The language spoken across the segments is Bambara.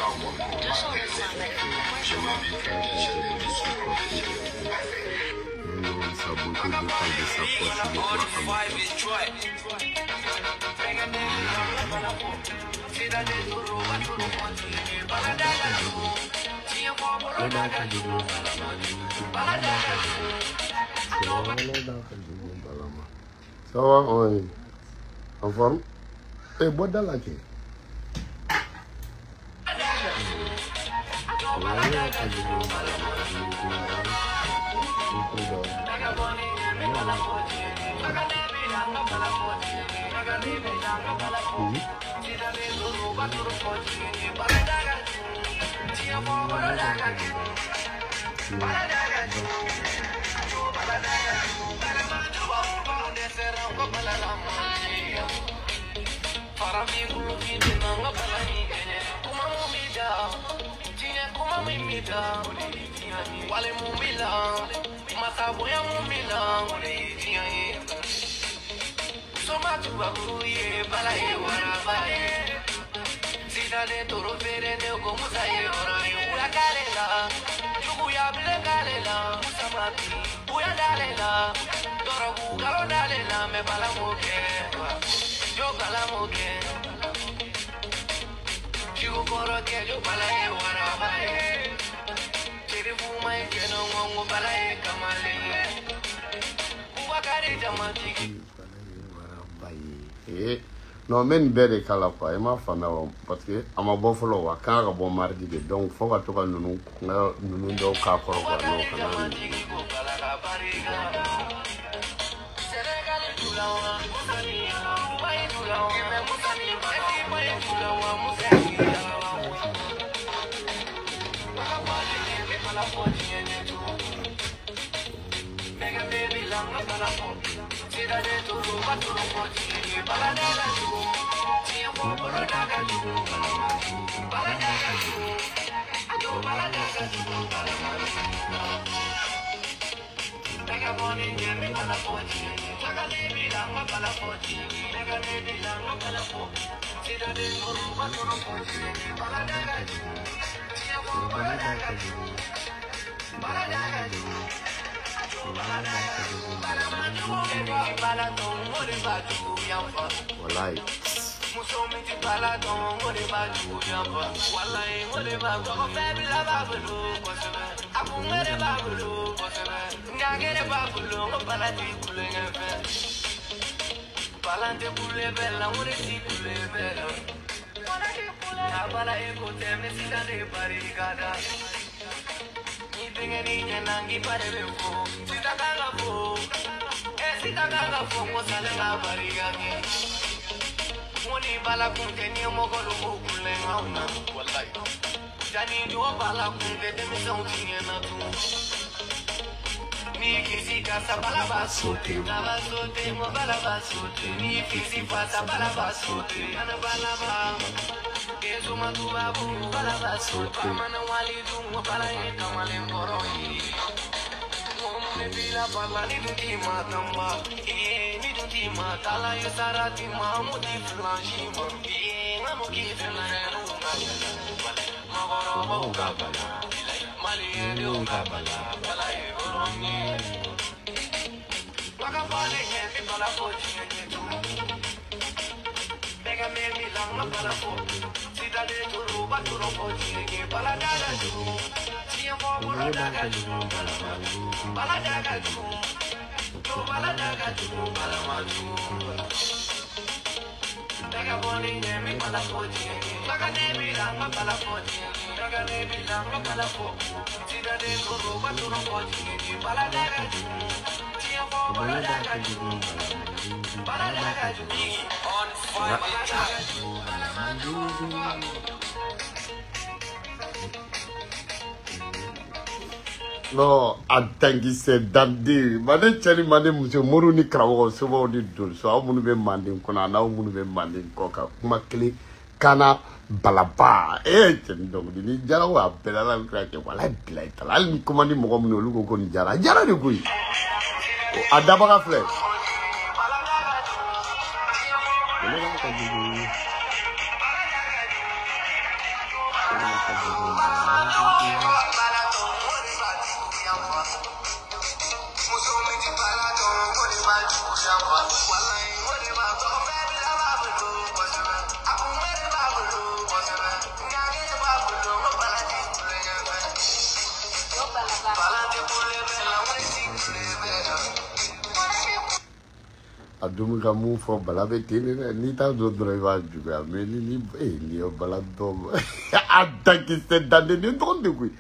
Sa beauté dépend de sa force de foi. Ça va, on est en forme? Eh, bois dans la quai. Non, mais une belle kala quoi, il m'a fait parce que à ma bonne follow, quand on va mardi de donc faut que tu nous nous nous ka kɔrɔ quoi non kana. Wallahi. Non, en tant que c'est dandé. Mane cɛni mane muso moriw ni karamɔgɔ somaw ni donso aw minnu bɛ manden kɔnɔ a n'aw minnu bɛ manden kɔ kan kuma kelen kana balaba cɛni dɔnkili ni jara o a bɛɛ la ala bɛ kira kɛ wala bila i ta la hali ni kuma ni mɔgɔ minnu olu ko ko nin jara a jara de koyi a dabaga filɛ. A dumuni ka mun fɔ bala bɛ ten dɛ, n'i t'a dɔn dɔrɔn i b'a juguya, mais ni ni ye bala dɔn a dakisɛ danden nin dɔgɔnin de koyi,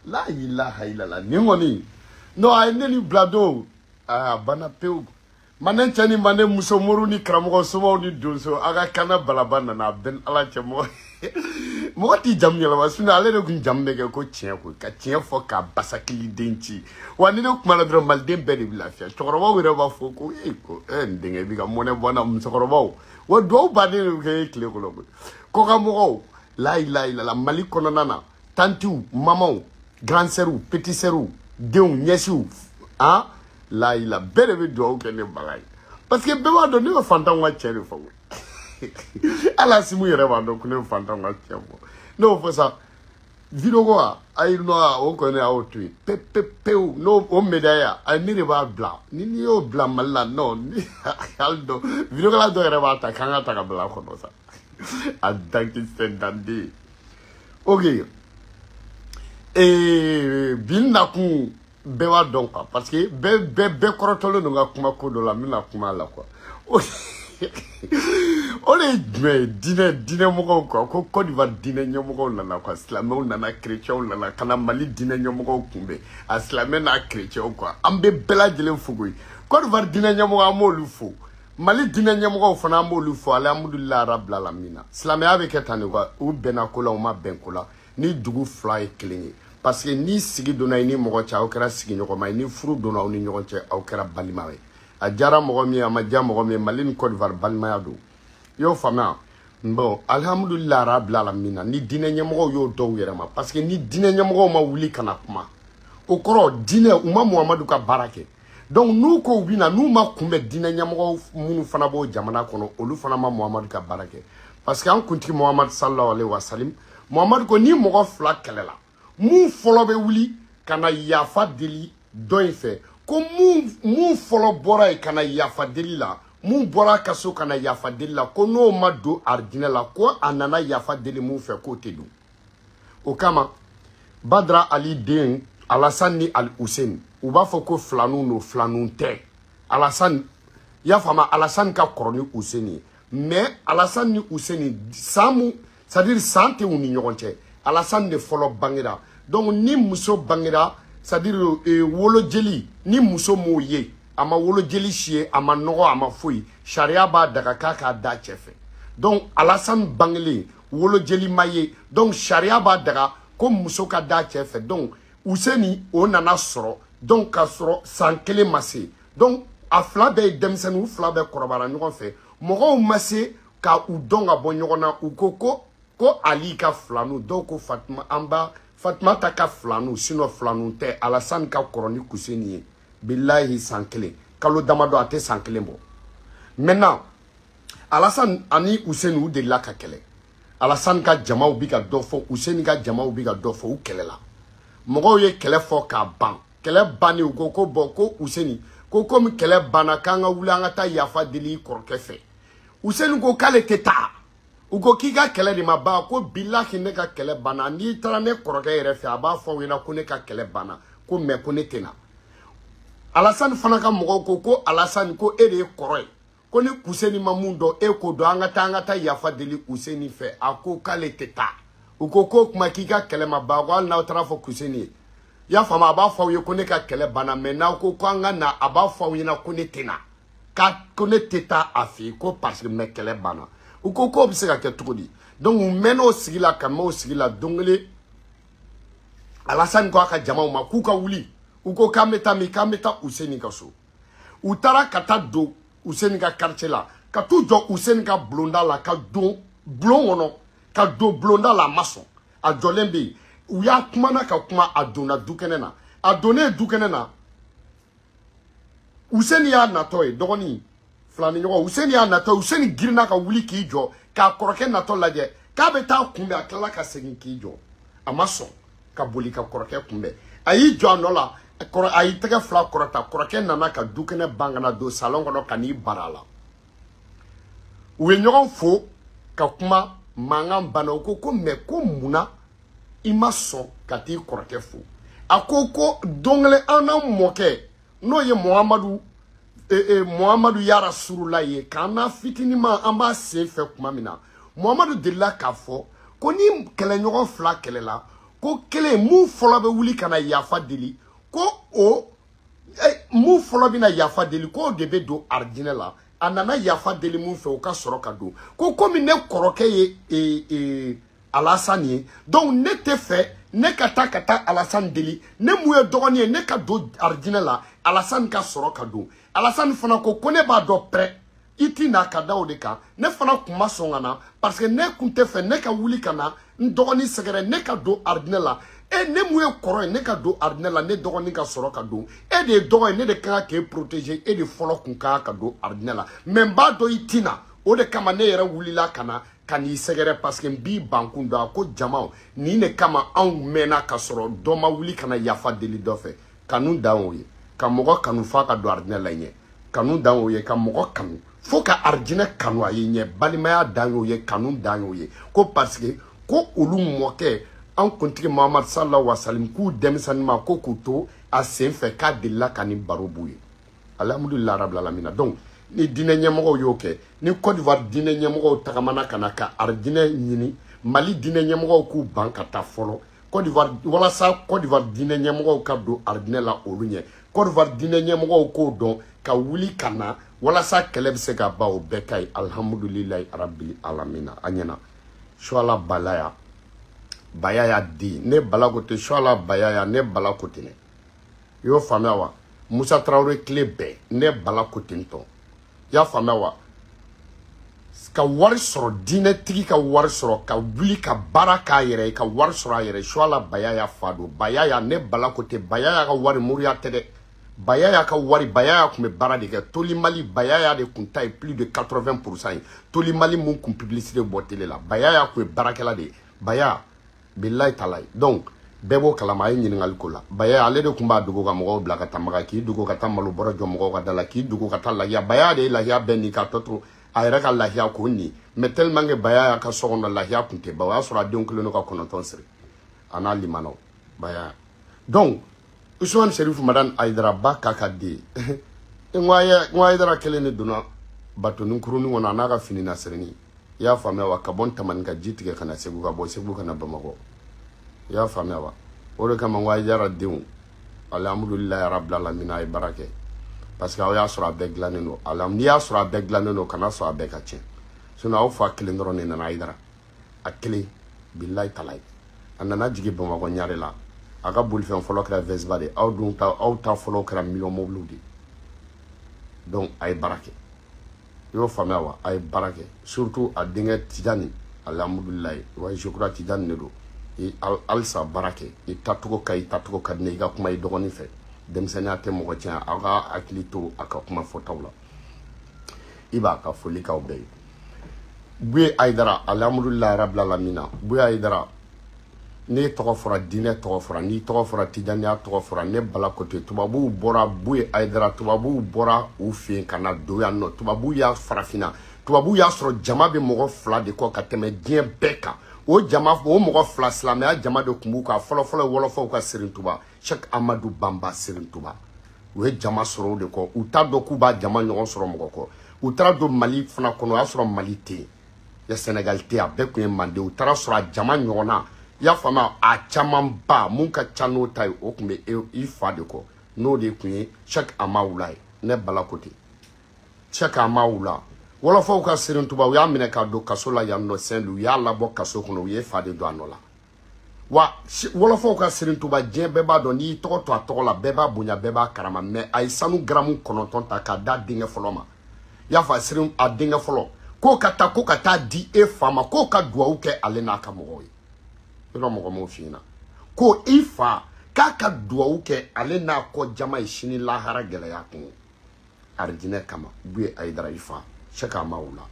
la ilaha illallah. Nin kɔni non, a ye ne ni bila don a banna pewu. Manden cɛ ni manden muso, moriw ni karamɔgɔ, somaw ni donso, a ka kana balaba nana a bɛɛ ni ala cɛ. Mɔgɔ mɔgɔ t'i jamu yɛlɛma, sinon ale de kun jamu bɛ kɛ ko tiɲɛ koyi, ka tiɲɛ fɔ k'a basakili den ci. Wa ni ne kumana dɔrɔn maliden bɛɛ de bɛ lafiya. Cɛkɔrɔbaw yɛrɛ b'a fɔ ko ee ko n denkɛ i bɛ ka mɔnɛ bɔ n na. Musokɔrɔbaw wa duwawu baden de bɛ kɛ e tile kɔnɔ koyi. Kɔkanmɔgɔw, la ilaha illallah, Mali kɔnɔna na, tantiw, mamaw, grand sœurs, petit sœurs, denw, ɲɛsiw, han la ilaha, bɛɛ de bɛ duwawu kɛ ne bala ye, parce que bɛɛ b'a dɔn ne bɛ fantanw ka cɛ de fɔ koyi. Ala simu yɛrɛ b'a dɔn ko ne bɛ fantanw ka cɛ fɔ. Ne y'o fɔ sa vidéo ko wa, ayi non, o kɔni a y'o to yen pe pe pewu. N'o o médaille, ayi ne de b'a bila ni n'i y'o bila Mali la, non, ni hali dɔ vidéo kɛla dɔ yɛrɛ b'a ta k'an ka ta ka bila a kɔnɔ sa. A dankisɛ danden. Ok, bi n nakun bɛɛ b'a dɔn quoi, parce que bɛɛ bɛɛ bɛɛ kɔrɔtɔlen don ka kuma ko dɔ la, n bɛna kuma la quoi. O de ye jumɛn ye? Diinɛ mɔgɔw quoi, ko Côte d'Ivoire diinɛ ɲɛmɔgɔw nana quoi, silamɛw nana, chrétiens nana ka na Mali diinɛ ɲɛmɔgɔw kunbɛn, a silamɛ n'a chrétiens quoi. An bɛ bɛɛ lajɛlen fo koyi. Côte d'Ivoire diinɛ ɲɛmɔgɔ, an b'olu fo. Mali diinɛ ɲɛmɔgɔw fana, an b'olu fo. Alihamudulilayi rabil alamina. Silamɛya bɛ kɛ tan de quoi, u bɛnna ko la, u ma bɛn ko la, ni dugu fila ye kelen ye, parce que ni sigi donna i ni mɔgɔ cɛ, aw kɛra sigiɲɔgɔnma ye, ni furu donna aw ni ɲɔgɔn cɛ, aw kɛra balima ye. A diyara mɔgɔ min ye, a ma diya mɔgɔ min ye, Mali ni Côte d'Ivoire balimaya don, i y'o faamuya. Bon, alihamudulilayi rabil alamina, ni diinɛ ɲɛmɔgɔw y'o dɔw yɛrɛ ma, parce que ni diinɛ ɲɛmɔgɔw ma wuli ka na kuma, o kɔrɔ diinɛ u ma Muhamadu ka baara kɛ. Donc n'u ko u bɛ na, n'u ma kunbɛn, diinɛ ɲɛmɔgɔw minnu fana b'o jamana kɔnɔ, olu fana ma Muhamadu ka baara kɛ, parce que an kuntigi Muhamadu sallallahu alaihi wa sallam, Muhamadu ko ni mɔgɔ fila kɛlɛla, mun fɔlɔ bɛ wuli ka na yafa deli dɔ in fɛ, ko mun fɔlɔ bɔra yen ka na yafa deli la, mun bɔra a ka so ka na yafa deli la, ko n'o ma don arijinɛ la, ko a nana yafa deli mun fɛ, k'o tɛ don. O kama Badra Ali den Alassane ni Al Hussein, u b'a fɔ ko filaninw don, filaninw tɛ. Alassane, i y'a faamu, Alassane ka kɔrɔ ni Hussein ye, mais Alassane ni Hussein san mun, c'est à dire san tɛ u ni ɲɔgɔn cɛ. Alassane de fɔlɔ bangera, donc ni muso bangera, c'est à dire wolojeli, ni muso m'o ye, a ma wolojeli si ye, a ma nɔgɔ, a ma foyi, sariya b'a daga k'a k'a da cɛ fɛ. Donc Alassane bangelen, wolojeli ma ye, donc sariya b'a daga ko muso ka da cɛ fɛ. Donc Useni o nana sɔrɔ, donc k'a sɔrɔ san kelen ma se, donc a fila bɛɛ ye denmisɛnnin, u fila bɛɛ kɔrɔbayara ɲɔgɔn fɛ, mɔgɔw ma se ka u dɔn ka bɔ ɲɔgɔn na. U ko ko Ali ka filaninw, dɔw ko Fatima, an ba Fatumata ka filaninw, sinon filaninw tɛ. Alassane ka kɔrɔ ni Kuseni ye bilahi san kelen, kalo damadɔ, a tɛ san kelen bɔ. Maintenant Alassane ani Useni u delila ka kɛlɛ. Alassane ka jamaw bi ka dɔ fɔ, Useni ka jamaw bi ka dɔ fɔ, u kɛlɛla. Mɔgɔw ye kɛlɛ fɔ k'a ban. Kɛlɛ bannen, u ko ko bɔn, ko Useni ko komi kɛlɛ banna, k'an ka wuli an ka taa yafa deli i kɔrɔkɛ fɛ. Useni ko k'ale tɛ taa. U ko k'i ka kɛlɛ de ma ban, ko bilahi ne ka kɛlɛ banna, n'i taara ne kɔrɔkɛ yɛrɛ fɛ, a b'a fɔ aw ɲɛna ko ne ka kɛlɛ banna, ko mɛ ko ne tɛ na. Alassane fana ka mɔgɔw ko ko Alassane ko e de ye kɔrɔ ye, ko ni Kuseni ma mun dɔn, e k'o dɔn, an ka taa an ka taa yafa deli Useni fɛ. A ko k'ale tɛ taa. U ko k'o kuma k'i ka kɛlɛ ma ban, ko hali n'aw taara fɔ Kuseni ye, i y'a faamu, a b'a fɔ aw ye ko ne ka kɛlɛ banna, mɛ n'aw ko k'an ka na, a b'a fɔ aw ɲɛna ko ne tɛ na, ko ne tɛ taa a fɛ yen, ko parce que mɛ kɛlɛ banna. U ko k'o bɛ se ka kɛ cogo di? Donc u mɛn'o sigi la ka mɛn o sigi la. Don kelen Alassane ko a ka jamaw ma k'u ka wuli, u ko k'an bɛ taa min, k'an bɛ taa Useni ka so. U taara ka taa don Useni ka quartier la, ka t'u jɔ Useni ka bulonda la, ka don bulon kɔnɔ, ka don bulonda la, a ma sɔn, a jɔlen bɛ yen. U y'a kumana ka kuma, a donna dukɛnɛ na. A donnen dukɛnɛ na, Useni y'a natɔ ye, dɔgɔnin filaninɲɔgɔn, Useni y'a natɔ, Useni girinna ka wuli k'i jɔ k'a kɔrɔkɛ natɔ lajɛ k'a bɛ taa kunbɛn. A tilala ka segin k'i jɔ. A ma sɔn ka boli ka kɔrɔkɛ kunbɛn. A y'i jɔ a nɔ la, a y'i tɛgɛ fila kɔrɔta. Kɔrɔkɛ nana ka dukɛnɛ ban ka na don salon kɔnɔ ka n'i bara a la. U ye ɲɔgɔn fo ka kuma, mankan banna. U ko mais ko munna i ma sɔn ka t'i kɔrɔkɛ fo? A ko ko don kelen an n'an mɔkɛ, n'o ye Muhamadu Yara Surula ye, k'an n'a fitininma an b'a sen fɛ tuma min na, Muhamadu delila k'a fɔ ko ni kɛlɛɲɔgɔn fila kɛlɛla, ko kelen mun fɔlɔ bɛ wuli ka na yafa deli, ko o mun fɔlɔ bɛna yafa deli, k'o de bɛ don arijinɛ la. A nana yafa deli mun fɛ, o ka sɔrɔ ka don. Ko komi ne kɔrɔkɛ ye Alasani ye, donc ne tɛ fɛ ne ka taa Alasani deli, ne mun ye dɔgɔnin ye, ne ka don arijinɛ la, Alasani ka sɔrɔ ka don. Alasani fana ko ko ne b'a dɔn pɛrɛ i ti na ka da o de kan, ne fana kun ma sɔn ka na parce que ne kun tɛ fɛ ne ka wuli ka na n dɔgɔnin sɛgɛrɛ, ne ka don arijinɛ la. E ne mun ye kɔrɔ ye, ne ka don arijinɛ la, ne dɔgɔnin ka sɔrɔ ka don. E de ye dɔgɔ ye, ne de ka kan k'e protéger, e de fɔlɔ kun ka kan ka don arijinɛ la. Mais n b'a dɔn i ti na, o de kama ne yɛrɛ wulila ka na ka n'i sɛgɛrɛ parce que n b'i bankun dɔn. A ko jama, nin de kama anw mɛnna ka sɔrɔ dɔ ma wuli ka na yafa deli dɔ fɛ. Kanu dan o ye ka mɔgɔ kanu f'a ka don arijinɛ la i ɲɛ. Kanu dan o ye ka mɔgɔ kanu fo ka arijinɛ kanu a ye ɲɛ. Balimaya dan y'o ye, kanu dan y'o ye. Ko parce que ko olu mɔkɛ an kuntigi Muhamadu sallallahu alaihi wa sallam k'u denmisɛnnin ma ko k'u to a sen fɛ k'a delila ka nin baro b'u ye. Alhamdulilayi rabbil alamina. Donc ni diinɛ ɲɛmɔgɔw y'o kɛ, ni Côte d'Ivoire diinɛ ɲɛmɔgɔw tagamana ka na ka arijinɛ ɲini, Mali diinɛ ɲɛmɔgɔw k'u ban ka taa fɔlɔ Côte d'Ivoire, walasa Côte d'Ivoire diinɛ ɲɛmɔgɔw ka don arijinɛ la olu ɲɛ. Côte d'Ivoire diinɛ ɲɛmɔgɔw k'o dɔn ka wuli ka na walasa kɛlɛ bɛ se ka ban, o bɛɛ ka ɲi. Alhamdulilayi rabbil alamina. A ɲɛna. Suala Balaya Bayaya di ne bala ko ten, Suala Bayaya ne bala ko ten. I y'o faamuya wa? Musa Tarawele tile bɛɛ ne bala ko ten tɔ. I y'a faamuya wa? Ka wari sɔrɔ, diinɛtigi ka wari sɔrɔ, ka wuli ka baara k'a yɛrɛ ye, ka wari sɔrɔ a yɛrɛ. Suala Bayaya fa don. Bayaya ne bala ko ten. Bayaya ka wari moriya tɛ dɛ. Bayaya ka wari, Bayaya tun bɛ baara de kɛ. Toli Mali, Bayaya de tun ta ye plus de 80% ye. Toli Mali mun kun publicité bɔ télé la, Bayaya tun ye baarakɛla de ye. Baya bilayi talayi. Donc bɛɛ b'o kalama, a ye ɲininkali ko la. Bayaya ale de tun b'a dogo ka mɔgɔw bila ka taa Maga, k'i dogo ka taa malo bɔrɔ jɔ mɔgɔw ka da la, k'i dogo ka taa lahiya. Bayaya de ye lahiya bɛɛ ni k'a tɔ to a yɛrɛ ka lahiya k'o ni. Mais tellement que Bayaya ka so kɔnɔ lahiya tun tɛ ban, o y'a sɔrɔ a denw kelen don ka 9 siri a n'a limanaw. Bayaya. Donc Usman Sherif Madani Hayidara ba k'a ka den n ko Hayidara kelen de donna bato ni kurunin kɔnɔ a n'a ka fini nasirini. I y'a faamuya wa? Ka bɔ Tamani ka ji tigɛ ka na Segu, ka bɔ Segu ka na Bamakɔ. I y'a faamuya wa? O de kama n ko Hayidara denw, alhamdulilayi rabbil alamina, a ye baara kɛ parce que aw y'a sɔrɔ a bɛɛ dilannen don. N'i y'a sɔrɔ a bɛɛ dilannen don, kana sɔn a bɛɛ ka tiɲɛ. Sinon aw fa kelen dɔrɔn de nana Hayidara, a kelen bilayi talayi. A nana jigin Bamakɔ ɲare la. A ka bolifɛn fɔlɔ kɛra Vespa de. Aw dun ta, aw ta fɔlɔ kɛra miliyɔn mobiliw de. Donc a ye baara kɛ. I y'o faamuya wa? A ye baara kɛ. Surtout a denkɛ Tijani, alhamdulilayi. Wa je crois Tijani de don. I halisa baara kɛ. I tacogo ka ɲi, i tacogo ka di ne ye. I ka kuma i dɔgɔnin fɛ. Denmisɛnninya tɛ mɔgɔ tiɲɛ. Aw ka hakili to a ka kuma fɔtaw la. I b'a ka foli k'aw bɛɛ ye. Buye Hayidara, alhamdulilayi rabbil alamina. Buye Hayidara, ne tɔgɔ fɔra, diinɛ tɔgɔ fɔra, n'i tɔgɔ fɔra, tijaniya tɔgɔ fɔra, ne bala ko ten. Tubabuw bɔra Buye Hayidara, tubabuw bɔra u fɛ yen ka na don yan nɔ. Tubabuw y'a farafinna, tubabuw y'a sɔrɔ jama bɛ mɔgɔ fila de kɔ ka tɛmɛ diɲɛ bɛɛ kan. O jama, o mɔgɔ fila, silamɛya jama de tun b'u kan. Fɔlɔfɔlɔ wɔlɔfɔw ka Serintuba, Cheikh Amadou Bamba Serintuba, u ye jama sɔrɔ o de kɔ. U t'a dɔn k'u b'a jama ɲɔgɔn sɔrɔ mɔgɔ kɔ. U taara don Mali fana kɔnɔ, o y'a sɔrɔ Mali tɛ yen, ya Senegal tɛ yen, a bɛɛ tun ye Manden. U taara sɔrɔ a jama ɲɔgɔn na, i y'a faamuya, a camanba mun ka ca n'o ta ye, o tun bɛ i fa de kɔ, n'o de tun ye Cheikh Amawula ye. Ne bala ko ten, Cheikh Amawula. Wɔlɔfɔw ka Serintuba, u y'a minɛ k'a don kaso la yan nɔ Saint-Louis, u y'a labɔ kaso kɔnɔ, u ye fa de don a nɔ la. Wa wɔlɔfɔw ka Serintuba, diɲɛ bɛɛ b'a dɔn, n'i y'i tɔgɔ to a tɔgɔ la, bɛɛ b'a bonya, bɛɛ b'a karama. Mais a ye sanu garamu 9 ta k'a d'a denkɛ fɔlɔ ma. I y'a fɔ a denkɛ fɔlɔ k'o ka taa, k'o ka taa di e fa ma, k'o ka duwawu kɛ ale n'a ka mɔgɔw ye. Yɔrɔ mɔgɔ m'o f'i ɲɛna ko i fa k'a ka duwawu kɛ ale n'a kɔ jama ye sini lahara gɛlɛya kun arijinɛ kama. Buye Hayidara i fa Cheikh Amawula.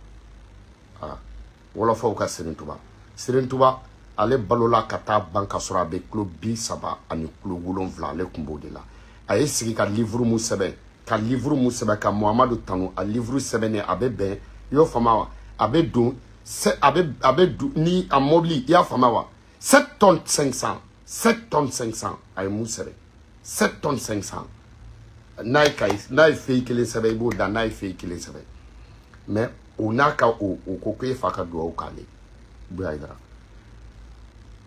Wɔlɔfɔw ka Serintuba, Serintuba Ale balola ka taa ban ka sɔrɔ a bɛ kilo 37 ale tun b'o de la. A ye sigi ka livre mun sɛbɛn, ka livre mun sɛbɛn ka Muhamadu tanu, a livre sɛbɛnnen a bɛ bɛn, i y'o faamu wa? A bɛ don a bɛ ni a mobili, i y'a faamu wa? 7 tonnes 500, 7 tonnes 500 a ye mun sɛbɛn, 7 tonnes 500. N'a ye feuille kelen sɛbɛn i b'o da, n'a ye feuille kelen sɛbɛn. Mais o n'a ka o ko k'e fa ka duwawu k'ale Buya Hayidara.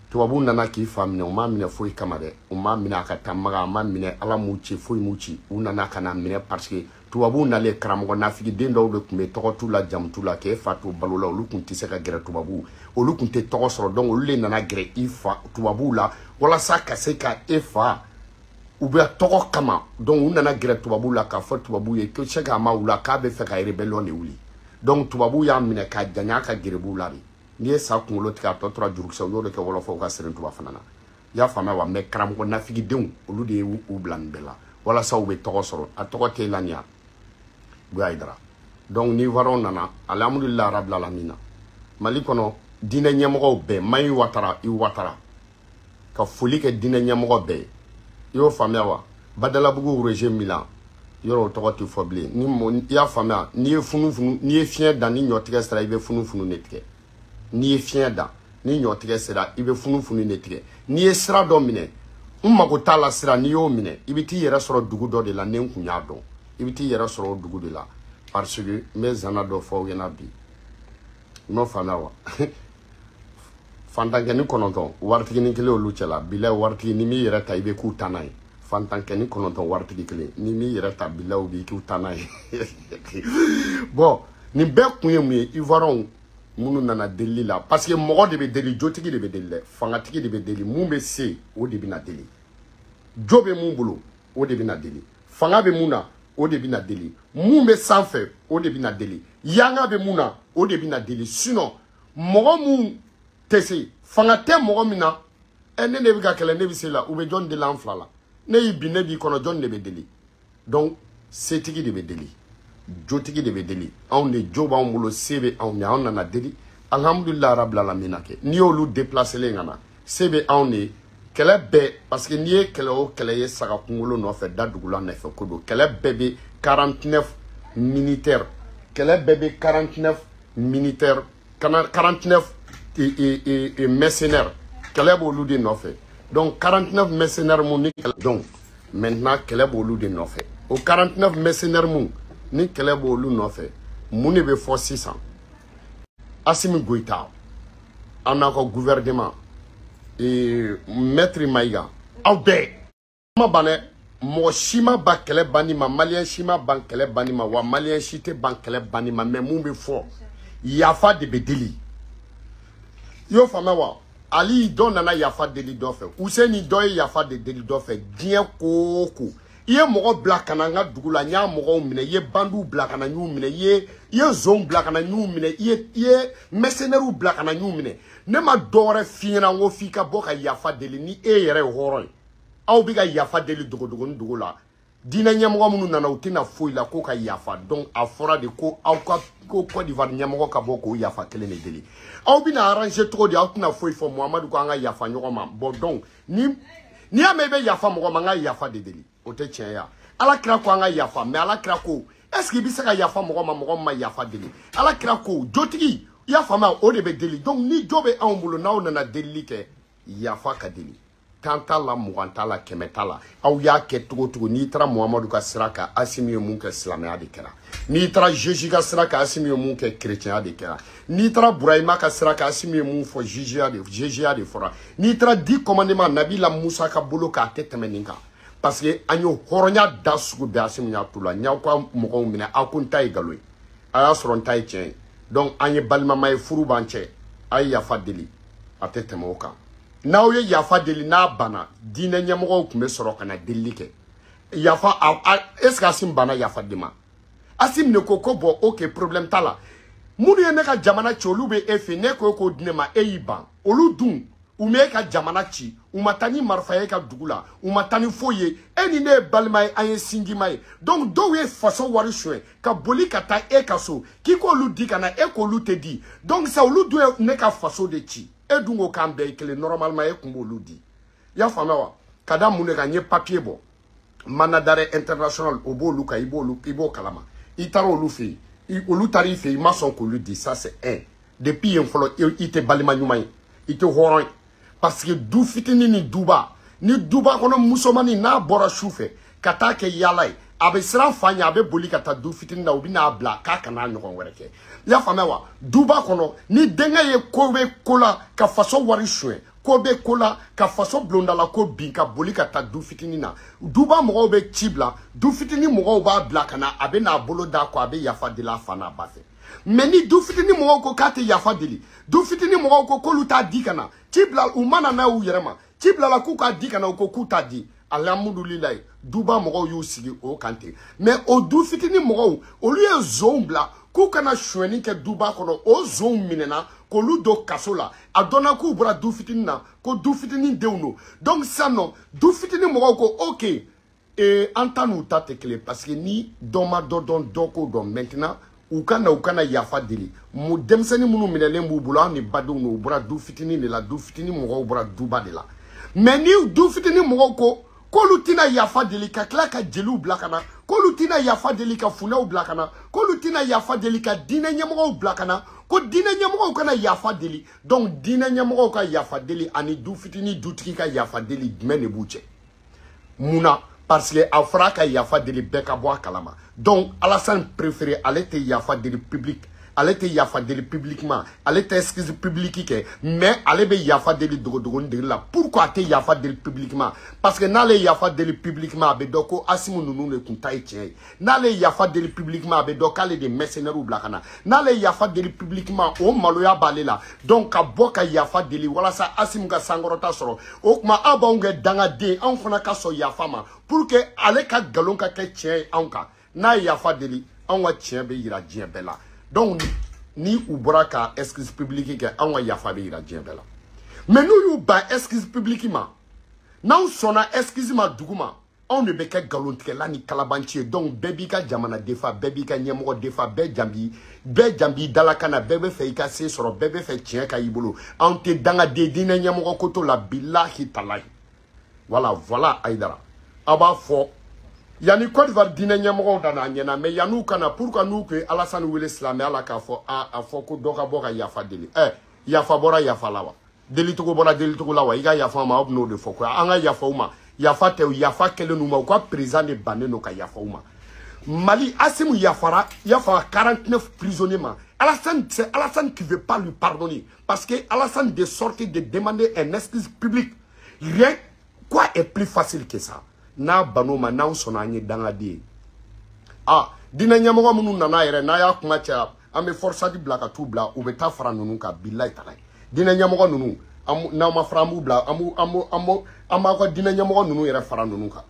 Tubabu nana k'i fa minɛ, u m'a minɛ foyi kama dɛ, u m'a minɛ a ka taa Maga, a m'a minɛ Ala m'u ci foyi m'u ci, u nana ka na minɛ parce que tubabu nalen karamɔgɔ nafigiden dɔw de tun bɛ tɔgɔ t'u la jamu t'u la, k'e fa to balo la, olu tun tɛ se ka gɛrɛ tubabu, olu tun tɛ tɔgɔ sɔrɔ, donc olu de nana gɛrɛ i fa tubabuw la walasa ka se ka e fa u bɛ tɔgɔ kama, donc u nana gɛrɛ tubabuw la k'a fɔ tubabuw ye ko se k'a ma wula k'a bɛ fɛ ka rébellion de wuli, donc tubabuw y'a minɛ k'a janya ka gɛrɛbuw la de. N'i ye sa kunkolo tigɛ a tɔ tora jurukisɛ, u y'o de kɛ wɔlɔfɔw ka Serentuba fana na, i y'a faamuya wa? Mais karamɔgɔ nafigidenw olu de y'u bila nin bɛɛ la walasa u bɛ tɔgɔ sɔrɔ, a tɔgɔ t'e la nin ya Buya Hayidara. Donc ni Ivoiriyɛnw nana, alhamdulilayi rabil alamina, Mali kɔnɔ diinɛ ɲɛmɔgɔw bɛɛ, Mayi Watara i Watara ka foli kɛ diinɛ ɲɛmɔgɔ bɛɛ ye, i y'o faamuya wa? Badalabugu Roger Milan yɔrɔ o tɔgɔ tɛ fɔ bilen, ni i y'a faamuya, n'i ye funufunu, n'i ye fiɲɛ dan ni ɲɔtigɛ sera i bɛ funufunu de tigɛ, n'i ye fiɲɛ dan ni ɲɔtigɛ sera i bɛ funufunu de tigɛ, n'i ye sira dɔ minɛ, n mago t'a la sira, n'i y'o minɛ i bɛ t'i yɛrɛ sɔrɔ dugu dɔ de la, ne kun y'a dɔn i bɛ t'i yɛrɛ sɔrɔ o dugu de la, parce que n bɛ zana dɔ fɔ aw ɲɛna bi, i m'o faamuya wa? Fantankɛni 9 waritigi kelen olu cɛla, bilayi waritigi ni m'i yɛrɛ ta i bɛ k'u ta n'a ye, fantankɛni 9 waritigi kelen ni m'i yɛrɛ ta bilayi u b'i k'u ta n'a ye. Bon nin bɛɛ kun ye mun ye? Ivoiriyɛnw minnu nana delili la, parce que mɔgɔ de bɛ deli, jotigi de bɛ deli dɛ, fangatigi de bɛ deli, mun bɛ se o de bɛ na deli, jo bɛ mun bolo o de bɛ na deli, fanga bɛ mun na o de bɛ na deli, mun bɛ sanfɛ o de bɛ na deli, yanga bɛ mun na o de bɛ na deli. Sinon mɔgɔ mun tɛ se, fanga tɛ mɔgɔ min na, ɛ ne de bɛ ka kɛlɛ, ne bɛ se la, u bɛ jɔn deli an fila la, ne y'i bin ne b'i kɔnɔ, jɔn de bɛ deli? Donc setigi de bɛ deli, jotigi de bɛ deli, anw de jo b'anw bolo, se bɛ anw ye, anw nana deli, alhamdulilayi rabil alamina kɛ. N'i y'olu déplacelen ka na, se bɛ anw de ye, kɛlɛ bɛɛ, parce que n'i ye kɛlɛ o kɛlɛ ye saga kunkolo nɔfɛ da dugula nɔfɛ ko don, kɛlɛ bɛɛ bɛ 49 militaires, kɛlɛ bɛɛ bɛ 49 militaires, 49 mercenaires, kɛlɛ b'olu de nɔfɛ. Donc 49 mercenaires mun ni kɛlɛ, donc maintenant kɛlɛ b'olu de nɔfɛ, o 49 mercenaires mun ni kɛlɛ b'olu nɔfɛ, mun de bɛ fɔ sisan? Assimi Goïta an n'a ka gouvernement, Maître Maïga, aw bɛɛ ma ban dɛ, mɔgɔ si ma ban kɛlɛ banni ma, maliyɛn si ma ban kɛlɛ banni ma, wa maliyɛn si tɛ ban kɛlɛ banni ma, mais mun bɛ fɔ, yafa de bɛ deli, i y'o faamuya wa? Ali dɔ nana yafa deli dɔ fɛ, Useni dɔ ye yafa de deli dɔ fɛ, diɲɛ ko o ko i ye mɔgɔ bila ka na n ka dugu la, n y'a mɔgɔw minɛ, i ye bandiw bila ka na n y'u minɛ, i ye zonw bila ka na n y'u minɛ, i ye mercenaires bila ka na n y'u minɛ, ne ma dɔ wɛrɛ f'i ɲɛna, n ko f'i ka bɔ ka yafa deli ni e yɛrɛ ye hɔrɔn ye. Aw bɛ ka yafa deli dogodogoni dogo la, diinɛ ɲɛmɔgɔ minnu nana u tɛna foyi la ko ka yafa, donc a fɔra de ko aw ka ko Côte d'Ivoire ɲɛmɔgɔ ka bɔ k'o yafa kelen de deli, aw bɛna arranger cogo di? Aw tɛna foyi fɔ, Muhamadu ko an ka yafa ɲɔgɔn ma. Bon donc ni n'i y'a mɛn i bɛ yafa mɔgɔ ma, n ka yafa de deli, o tɛ tiɲɛ ye. Ala kira ko an ka yafa, mais Ala kira ko est ce que i bɛ se ka yafa mɔgɔ ma mɔgɔ min ma yafa deli? Ala kira ko jotigi, i y'a faamuya, o de bɛ deli. Donc ni jo bɛ anw bolo, n'aw nana delili kɛ, yafa ka deli, 10 t'a la, 20 t'a la, 100 t'a la, aw y'a kɛ cogo cogo. N'i taara Muhamadu ka sira kan, Asimi ye mun kɛ, silamɛya de kɛra. N'i taara Jésus ka sira kan, Asimi ye mun kɛ, chrétienya de kɛra. N'i taara Burahima ka sira kan, Asimi ye mun fɔ, Jésus de fɔra. N'i taara 10 commandements Nabila Musa ka bolo kan, a tɛ tɛmɛ nin kan, parce que an ye hɔrɔnya da sugu bɛɛ Asimi y'a t'u la. N y'aw ka mɔgɔw minɛ, aw ko n ta ye nkalon ye, a y'a sɔrɔ n ta ye tiɲɛ ye. Donc an ye balimama ye, furu b'an cɛ, a ye yafa deli, a tɛ tɛmɛ o kan. N'aw ye yafa deli n'a banna, diinɛ ɲɛmɔgɔw tun bɛ sɔrɔ ka na delili kɛ. Yafa, est ce que Asimi banna yafa de ma? Asimi de ko ko bon, ok, problème t'a la, minnu ye ne ka jamana ci olu bɛ e fɛ, ne ko k'o di ne ma, e y'i ban. Olu dun u m'e ka jamana ci, u ma taa ni marifa ye e ka dugu la, u ma taa ni foyi ye, e ni ne ye balima ye, an ye sinjima ye. Donc dɔw ye faso wari suɲɛ ka boli ka taa e ka so k'i k'olu di ka na, e k'olu tɛ di. Donc sa olu dun ye ne ka faso de ci. E dun ko k'an bɛɛ ye kelen, normalement e kun b'olu di. I y'a faamuya wa? Ka da mun de kan? N ye papier bɔ. Mandat d'arrêt international, o b'olu kan, i b'o kalama. I taara olu fɛ yen, olu taara i fɛ yen, i ma sɔn k'olu di, ça c'est un. Depuis yen fɔlɔ, i tɛ balima ɲuman ye, i tɛ hɔrɔn ye. Parce que du fitinin ni duba, ni duba kɔnɔ musomanin n'a bɔra su fɛ ka taa kɛ yaala ye, a bɛ siran fa ɲɛ, a bɛ boli ka taa du fitinin na, u bɛ n'a bila k'a kana ɲɔgɔn wɛrɛ kɛ. I y'a faamuya wa? Duba kɔnɔ, ni denkɛ ye ko bɛ ko la ka faso wari suɲɛ, ko bɛ ko la ka faso bulondala ko bin ka boli ka taa du fitinin na, duba mɔgɔw bɛ ci bila, du fitinin mɔgɔw b'a bila ka na, a bɛ n'a bolo d'a kɔ, a bɛ yafa deli a fa n'a ba fɛ. Mais ni du fitinin mɔgɔw ko k'a tɛ yafa deli, du fitinin mɔgɔw ko k'olu t'a di ka na, ci bila u ma na n'a y'u yɛrɛ ma, ci bilala k'u k'a di ka na, u ko k'u t'a di. Alhamdulilayi, duba mɔgɔw y'u sigi o kan ten. Mais o du fitinin mɔgɔw, olu ye zonw bila k'u kana sonyɛni kɛ duba kɔnɔ, o zonw minɛna k'olu don kaso la. A dɔnna k'u bɔra du fitinin na, ko du fitinin denw don. Donc sisan nɔ, du fitinin mɔgɔw ko ok, an ta n'u ta tɛ kelen, parce que ni dɔ ma dɔ dɔn, dɔ k'o dɔn. Maintenant u ka na, u kana yafa deli. Mu denmisɛnnin minnu minɛlen b'u bolo, an ni badenw don, u bɔra du fitinin de la, du fitinin mɔgɔw bɔra duba de la. Mais ni du fitinin mɔgɔw ko k'olu tɛna yafa deli ka tila ka jeliw bila ka na, k'olu tɛna yafa deli ka funɛw bila ka na, k'olu tɛna yafa deli ka diinɛ ɲɛmɔgɔw bila ka na, ko diinɛ ɲɛmɔgɔw kana yafa deli. Donc diinɛ ɲɛmɔgɔw ka yafa deli ani du fitinin dutigi ka yafa deli, jumɛn de b'u cɛ? Mun na? Parce que a fɔra ka yafa deli bɛɛ ka bɔ a kalama. Donc Alassane préféré, ale tɛ yafa deli public, ale tɛ yafa deli publiquement, ale tɛ excuse publique kɛ, mais ale bɛ yafa deli dogodogoni deli la. Pourquoi a tɛ yafa deli publiquement? Parce que n'ale yafa deli publiquement, a bɛ dɔn ko Asimu ninnu de kun ta ye tiɲɛ ye. N'ale yafa deli publiquement, a bɛ dɔn k'ale de mercenaires bila ka na. N'ale yafa deli publiquement, o maloya b'ale la. Donc ka bɔ ka yafa deli walasa Asimu ka sankɔrɔta sɔrɔ. O tuma aw b'anw kɛ dangaden, anw fana ka sɔn yafa ma pour que ale ka nkalon ka kɛ tiɲɛ ye anw kan. N'a ye yafa deli, anw ka tiɲɛ bɛ yira diɲɛ bɛɛ la. Donc ni u bɔra ka excuse publique kɛ, anw ka yafa bɛ yira diɲɛ bɛɛ la. Mais n'u y'u ban excuse publique ma, n'anw sɔnna excuse ma dugu ma, anw de bɛ kɛ nkalontigɛla ni kalabanci ye. Donc bɛɛ b'i ka jamana defa, bɛɛ b'i ka ɲɛmɔgɔ defa, bɛɛ jan b'i dalakan na, bɛɛ bɛ fɛ i ka se sɔrɔ, bɛɛ bɛ fɛ tiɲɛ ka y'i bolo. Anw tɛ dangaden diinɛ ɲɛmɔgɔ ko t'o la, bilahi talahi. Voilà, voilà Aïdara. Aw b'a fɔ yanni Côte d'Ivoire diinɛ ɲɛmɔgɔw nana a ɲɛna, mais yan'u ka na, pourquoi n'u kun ye Alassane wele silamɛya la k'a fɔ a fɔ ko dɔ ka bɔ ka yafa deli? Yafa bɔra yafa la wa? Delitogo bɔra delitogo la wa? I ka yafa ma, aw bɛn'o de fɔ ko an ka yafa u ma. Yafa tɛ, yafa kɛlen u ma, u ka président de bannen don ka yafa u ma. Mali, Assimi yafara, yafa 49 prisonniers ma. Alassane, c'est Alassane qui veut pas lui pardonner, parce que Alassane de sortir de demander un excuse publique. Rien, quoi est plus facile que ça? N'a ban'o ma, n'anw sɔnna, an ye dangaden ye. Ah, diinɛ ɲɛmɔgɔ minnu nana yɛrɛ, n'a y'a kuma caya, an bɛ forçadi bila ka t'u bila, u bɛ taa fara ninnu kan, bilayi talayi. Diinɛ ɲɛmɔgɔ ninnu, n'aw ma fara, an b'u bila, an b'aw ka diinɛ ɲɛmɔgɔ ninnu yɛrɛ fara ninnu kan.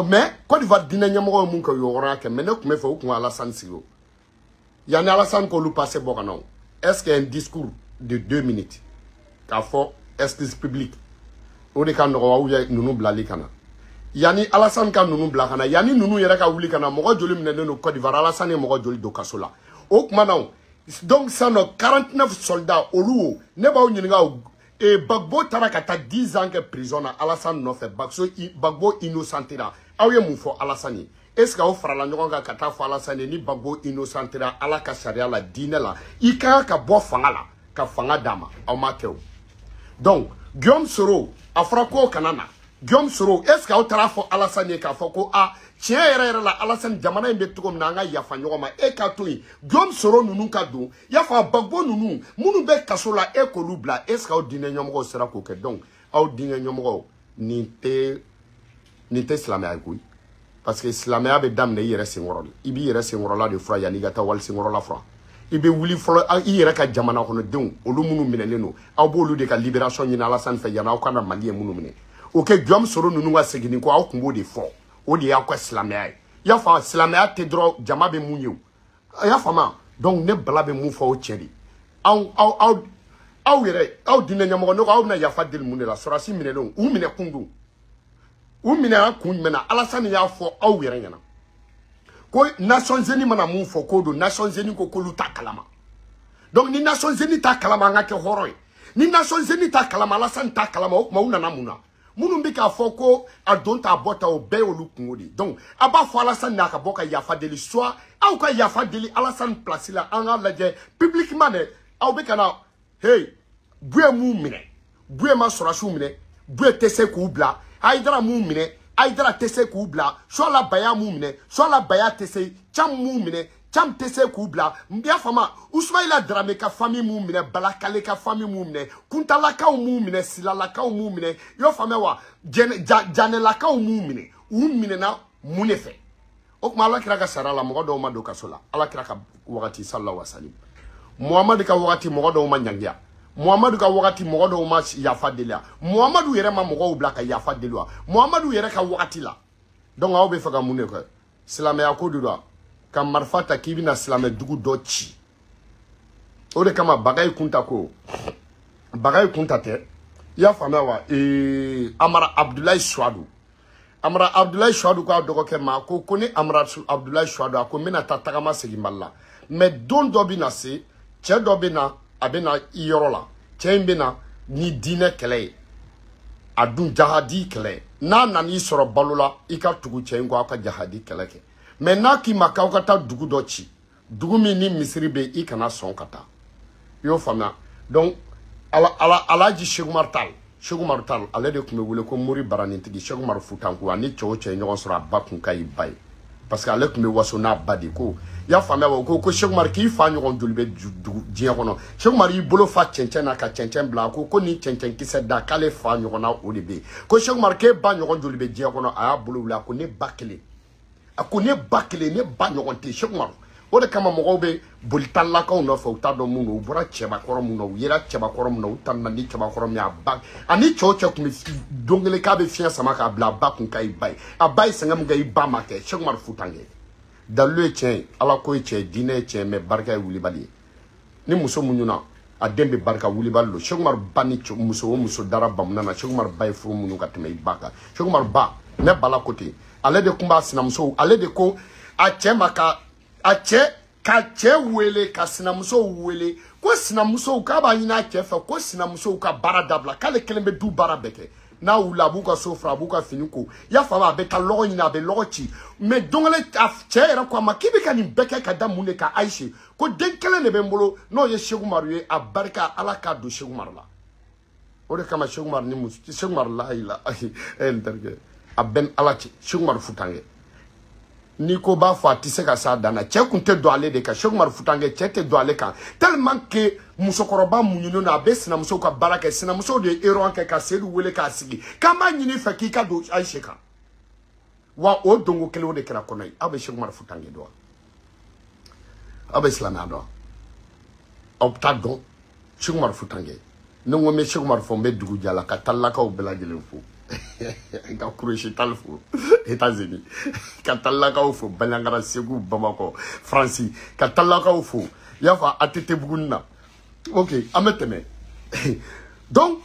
Mais Côte d'Ivoire diinɛ ɲɛmɔgɔ ye mun kɛ, u ye hɔrɔnya kɛ. Mais ne tun bɛ fɛ u kun ka Alassane sigi o. Yanni Alassane k'olu passé bɔ ka na o, est-ce que un discours de 2 minutes k'a fɔ excuse publique, o de ka nɔgɔ ou bien ninnu bilali ka na? Yanni Alassane ka ninnu bila ka na, yanni ninnu yɛrɛ ka wuli ka na, mɔgɔ joli minɛnen don Côte d'Ivoire? Alassane ye mɔgɔ joli don kaso la? O tuma na o, donc sisan nɔ 49 soldats olu o, ne b'aw ɲininka o, Gbagbo taara ka taa 10 ans kɛ prison na Alassane nɔfɛ, Gbagbo innocentera. Aw ye mun fɔ Alassane ye? Est ce que aw farala ɲɔgɔn kan ka taa fɔ Alassane ye ni Gbagbo innocentera Ala ka sariya la, diinɛ la, i ka kan ka bɔ fanga la ka fanga d'a ma? Aw ma kɛ o. Donc Guillaume Soro, a fɔra k'o kana na. Guillaume Soro, est ce que aw taara fɔ Alassane ye k'a fɔ ko a tiɲɛ yɛrɛ yɛrɛ la Alassane, jamana in bɛ cogo min na, an ka yafa ɲɔgɔn ma, e ka to yen Guillaume Soro ninnu ka don, yafa Gbagbo ninnu minnu bɛ kaso la, e k'olu bila? Est ce que aw diinɛ ɲɛmɔgɔw sera k'o kɛ? Donc aw diinɛ ɲɛmɔgɔw, nin tɛ silamɛya ye koyi. Parce que silamɛya bɛ daminɛ i yɛrɛ senkɔrɔ de. I b'i yɛrɛ senkɔrɔla de fura yanni i ka taa wali senkɔrɔla fura. I bɛ wuli fɔlɔ i yɛrɛ ka jamana kɔnɔdenw, olu minnu minɛlen don, aw b'olu de ka libération ɲini Alassane fɛ yanni aw ka na Mali ye minnu minɛ. O kɛ Guillaume Soro ninnu ka segin kɔ, aw kun b'o de fɔ. O de y'aw ka silamɛya ye. I y'a faamu, silamɛya tɛ dɔrɔn jama bɛ mun ye o. I y'a faamu? Donc ne Bala bɛ mun fɔ, o cɛ de. Aw yɛrɛ, aw diinɛ ɲɛmɔgɔ, ne ko aw bɛna yafa deli mun de la? Sɔrɔdasi minɛlenw, u minɛ kun don. U minɛra kun jumɛn na? Alassane y'a fɔ aw yɛrɛ ɲɛna ko Nations Unies mana mun fɔ k'o don, Nations Unies ko k'olu t'a kalama. Donc ni Nations Unies t'a kalama, an ka kɛ hɔrɔn ye. Ni Nations Unies t'a kalama, Alassane t'a kalama, o tuma u nana mun na? Minnu bɛ k'a fɔ ko a don t'a bɔ ta, o bɛɛ y'olu kungo de ye. Donc a b'a fɔ Alassane n'a ka bɔ ka yafa deli, soit aw ka yafa deli Alassane place la, an k'a lajɛ publiquement dɛ. Aw bɛ ka na hey Buye m'u minɛ, Buye ma sɔrɔsiw minɛ, Buye tɛ se k'u bila, Hayidara m'u minɛ, Hayidara tɛ se k'u bila, Suala Baya m'u minɛ, Suala Baya tɛ se, Cam m'u minɛ, Cam tɛ se k'u bila. N y'a faamu, Usmaila Darame ka famille m'u minɛ, Balakale ka famille m'u minɛ, Kuntalakaw m'u minɛ, Silalakaw m'u minɛ, i y'o faamuya wa? Janɛlakaw m'u minɛ. U minɛna mun de fɛ? O tuma Ala kira ka sara la, mɔgɔ dɔw ma don kaso la. Ala kira ka wagati sallallahu alaihi wasallam, Muhamadu ka wagati mɔgɔ dɔw ma ɲangiya, Muhamadu ka wagati mɔgɔ dɔw ma yafa deli, Muhamadu yɛrɛ ma mɔgɔw bila ka yafa deli wa, Muhamadu yɛrɛ ka wagati la. Donc aw bɛ fɛ ka mun de kɛ? Silamɛya ko de don, ka marifa ta k'i bɛna silamɛ dugu dɔ ci. O de kama Bagayi Kunta ko, Bagayi Kunta tɛ, i y'a faamuya wa? Amara Abdoulaye Suadu, Amara Abdoulaye Suadu k'a dɔgɔkɛ ma ko ko ni Amara Abdoulaye Suadu, a ko n bɛna taa tagama segin Mali la, mais don dɔ bɛna se, cɛ dɔ bɛ na, a bɛ na i yɔrɔ la, cɛ in bɛ na ni diinɛ kɛlɛ ye, a dun jahadi kɛlɛ. N'a nan'i sɔrɔ balo la, i ka tugu cɛ in kɔ, aw ka jahadi kɛlɛ kɛ. Mais n'a k'i ma k'aw ka taa dugu dɔ ci, dugu min ni misiri bɛ, i kana sɔn ka taa. I y'o faamuya? Donc ala ala Alhaji Cheikh Umar Tall, Cheikh Umar Tall, ale de tun bɛ wele ko Mori Baranintigi, Cheikh Umar Futanku. Ani cɛ o cɛ ye ɲɔgɔn sɔrɔ, a ba kun ka ɲi ba ye, parce que ale tun bɛ waso n'a ba de ko. I y'a faamuya wa? Ko Cheikh Umar k'i fa ɲɔgɔn joli bɛ dugu diɲɛ kɔnɔ? Cheikh Umar y'i bolo fa cɛncɛn na ka cɛncɛn bila, a ko ko nin cɛncɛn kisɛ da, k'ale fa ɲɔgɔnna o de bɛ yen. Ko Cheikh Umar k'e ba ɲɔgɔn joli bɛ diɲɛ kɔnɔ? A y'a bolo wuli, a ko ne ba kelen, a ko ne ba kelen, ne ba ɲɔgɔn tɛ. Cheikh Umar, o de kama mɔgɔw bɛ boli talakaw nɔfɛ, u t'a dɔn mun don, u bɔra cɛbakɔrɔ mun na, u yera cɛbakɔrɔ mun na, u tanna ni cɛbakɔrɔ min ye. A ba ani cɛw cɛ tun bɛ don kelen k'a bɛ fiɲɛ sama k'a bila, a ba kun ka i ba ye, a ba ye sɛgɛn min kɛ, i ba ma kɛ. Cheikh Umar Futanke, dalilu ye tiɲɛ ye, ala ko ye tiɲɛ ye, diinɛ ye tiɲɛ ye, mais barika ye wulibali ye. Ni muso muɲuna, a den bɛ barika, wulibali don. Cheikh Umar ba ni muso o muso dara bamunan na, Cheikh Umar ba ye furu minnu ka tɛmɛ i ba kan. Cheikh Umar ba, ne bala ko ten, ale de tun b'a sinamuso, ale de ko a cɛ ma ka a cɛ ka cɛ wele ka sinamusow wele ko sinamusow k'a b'a ɲini a cɛ fɛ ko sinamusow ka baara dabila, k'ale kelen bɛ du baara bɛɛ kɛ. N'a wulila, a b'u ka so fura, a b'u ka fini ko, i y'a faamu, a bɛ taa lɔgɔ ɲini, a bɛ lɔgɔ ci. Mais don kelen a cɛ yɛrɛ ko a ma k'i bɛ ka nin bɛɛ kɛ ka da mun de kan? Ayise ko den kelen de bɛ n bolo, n'o ye Cheikh Umaru ye, a barika ala k'a don Cheikh Umaru la. O de kama Cheikh Umaru ni muso, Cheikh Umaru la ila n terikɛ, a bɛ ni ala cɛ, Cheikh Umaru Futanke, n'i ko b'a fɔ a tɛ se ka s'a dan na, cɛ kun tɛ don ale de kan. Cheikh Umar Futanke, cɛ tɛ don ale kan, tellement que musokɔrɔba muɲunen don, a bɛ sinamusow ka baara kɛ. Sinamusow de ye erreur kɛ ka Seydou wele k'a sigi k'an b'a ɲini fɛ k'i ka don Ayise kan. Wa o donko kelen o de kɛra kɔnɔ ye. Aw bɛ Cheikh Umar Futanke dɔn wa? Aw bɛ silamɛya dɔn wa? Aw t'a dɔn Cheikh Umar Futanke. Ne ko n bɛ Cheikh Umar fɔ, n bɛ dugu jala ka talilakaw bɛɛ lajɛlen fo, ka Kurusi tali fo États-Unis, ka talilakaw fo Bandiagara, Segu, Bamakɔ, Faransi, ka talilakaw fo, i y'a fɔ ATT Buguni na. Ok, an bɛ tɛmɛ. Donc